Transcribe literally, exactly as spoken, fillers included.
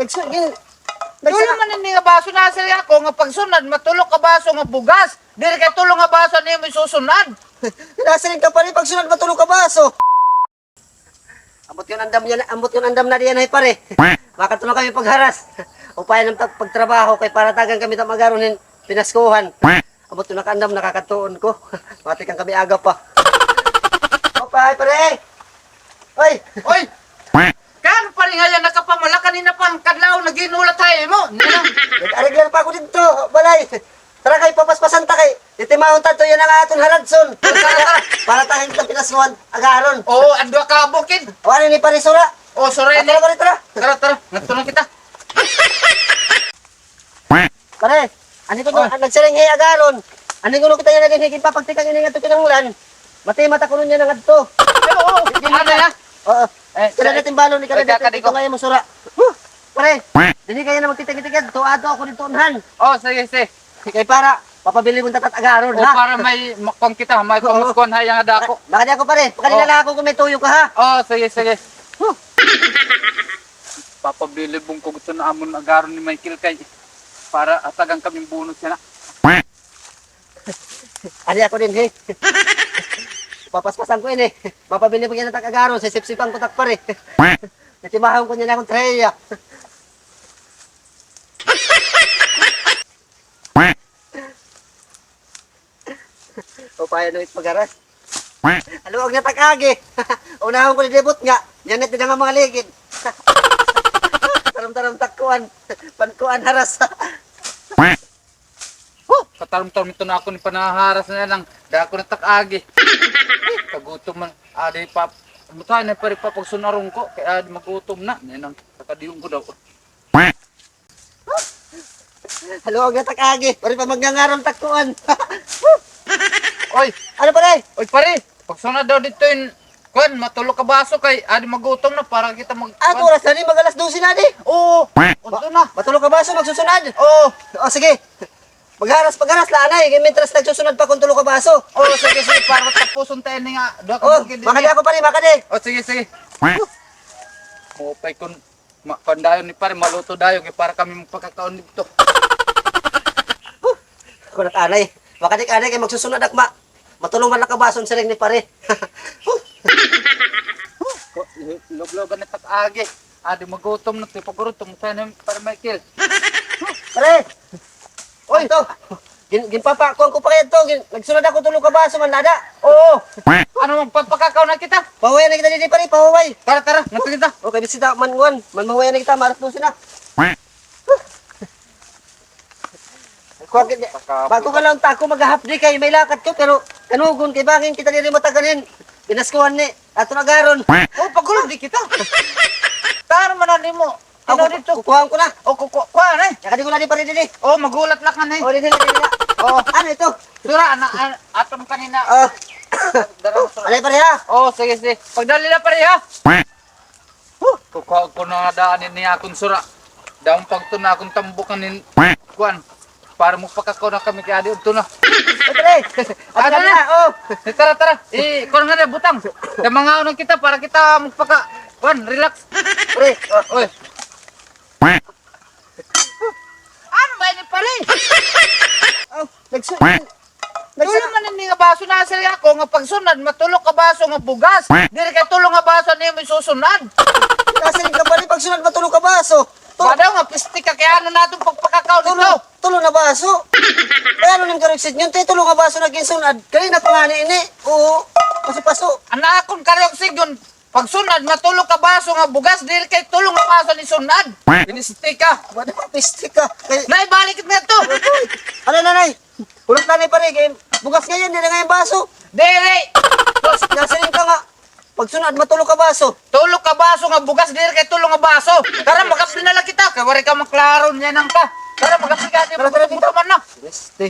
Tulo man ini nga baso, nasiring ako nga pagsunod, matulo ka baso nga bugas. Diri kay tulo nga baso an imo isusunod. Nasiring ka pa ni pagsunod, matulo ka baso. Ambot kun andam niya, ambot kun andam na diyan ay pare. Makadto na kami pagharas. Upaya na pag-, pagtrabaho kay para tagan kami ta mag-aaron hin pinaskuhan. Ambot kun nakaandam, nakakadtuon ko. Matikang kami aga pa. Opay, pare. Oy! Oy! Kan pare nga yan, nakapamala kanina pa, kadlaw, nag-inulat ha imo. Nag-ariglar pa ako didto, balay. Tara kay papaspasan ta kay itimahon ta adto yana nga aton haradson. Para tahin ta pinaskuhan, agaron. Oo, adwa ka bukid. O, ano ni pare, sura? O, sura ni. Tara, pare, tara. Tara, tara. Ngadto na kita. Pare, ani kuno, nagsiring hi agaron. Ani kuno kita yana dinhi, ginpapagtikang ini ngadto kinahanglan. Matimat ako niyan ngadto. Ay, oo. Ano na? Oo. Eh, kada natin balon, ikaw na dito, dito ngayon mo sura. Huh! Pare, dili kaya na magtitikit-tikit. Tuwa to ako dito, unahan. Oh, sige, sige. Kay para, papabili mo tatat agaron, ha? Para may makuan kita, may pamuskuhan ha, yang ada ako. Baka di ako, pare. Baka di na lang ako kung may tuyo ka, ha? Oh, sige, sige. Huh! Papabili bungkog ito na amon agaron ni Michael kay para atagan kami bonus yan, ha? Ari ako dinhi. Papaspasan ko ini. Mapabili ko yana tak agaron, sisipsipan ko tak pare. Titimahon ko yana akong traheya. Upaya na it pagharas. Haluag na tak agi. Unahon ko ni dibot nga. Yan it dinang mga ligid. Taram-taram tak kuan. Pankuan haras. Huh! Katarom-tarom ito na ako ni panaharas na lang. Dako na tak agi. Kagutom man. Adi pa. Mutay na pare pa pagsunaron ko. Kay adi magutom na. Yan ang kakadiyong ko daw. Haluag na tak agi. Pare pa magngangaron tak kuan. Oy! Ano pare? Oy pare! Pagsunod daw dito yung Kuan, matulo ka baso kay adi magutom na para kita mag-, ato kuan. Oras na ni, mag alas dose na di. Oo. Unto na. Matulo ka baso, magsusunod. Oo. O, sige. Magharas, pagharas la anay. Kay mintras nagsusunod pa kun tulo ka baso. Oo, sige, sige. Para tapuson tayo ni nga. Duha ka bukid din. Makadi ako pare, makadi. O, sige, sige. Mupay kun Ma-, kuan dayon ni pare, maluto dayon kay para kami magpakakaon didto. Huh! Ako na anay. Makadik anay kay magsusunod ak ma-, matulo man nakabason siring ni pare. Huh! Huh! Ko-, luglogan na tak agi. Adi magutom na, tipagurutom. Saan yung pare Michael? Pare! Oy! Ato. Gin-, ginpapakuan ko pa kay adto. Gin-, nagsunod ako tulo ka baso man, nada. Oo. Ano, magpapakakaw na kita? Pahuway na kita didi, pare, pahuway. Tara, tara, ngadto kita. Okay, bisita man kuan. Man mahuway na kita, maalas dose na. Kuan, bago ka lang tako, mag-half day kay may lakad ko, pero kanugon kay bangin kita diri mataganin. Pinaskuhan ni aton agaron. Oh, pagulo di kita. Tara man na nimo. Ako, kukuhaan ko na. O, kuku-, kuhaan, eh. Tsaka di ko na di pa rin, eh. O, magulat la ka, eh. O, di, di, di, di. O. Ano ito? Sura, ana, an-, aton kanina. O. Dara mo, sura. Alay, pare, ha? O, sige, sige. Pagdali la, pare, ha? Huh, kukuhaan ko na nga daan ini akon sura. Daon pagto na akon tambukan nin kuan. Para magpakakaw na kami kay adi udto na. Ay, pare. Ano na? O. Eh, tara, tara. Eh, kuan nga na, butang. Kay mangaon na kita para kita magpaka-, kuan, relax. Pre, o. Oy. Ano ba ini, pare? O, nagsu-, nagsu- Tulo man ini nga baso, nasiring ako nga pagsunod, matulo ka baso nga bugas. Diri kay tulo nga baso an imo isusunod. Nasiring ka, pare, pagsunod, matulo ka baso. Ba daw nga piste ka kay ano naton pagpakakaw dito? Tulo na baso. Kay ano nim karuyag sidngon, te, tulo nga baso na ginsunad. Kanina pa ngani ini. Oo. Paso-paso. An akon karuyag sidngon, pagsunod, matulo ka baso nga bugas, diri kay tulo nga baso an isunad. Piste ka. Ba daw nga piste ka. Kay nay, balik na to. Ano, nanay? Hulat na ni pare, kay bugas ngayon, diri ngayon baso. Diri. Tapos, nasiring ka nga, pagsunod, matulo ka baso. Tulo ka baso nga bugas, diri kay tulo nga baso. Tara, mag-abli na lang kita. Kay waray ka maklaro niya nang ka. Tara, mag-abli ka, di ba? Tara, tara, tara. Gutom man na. Peste.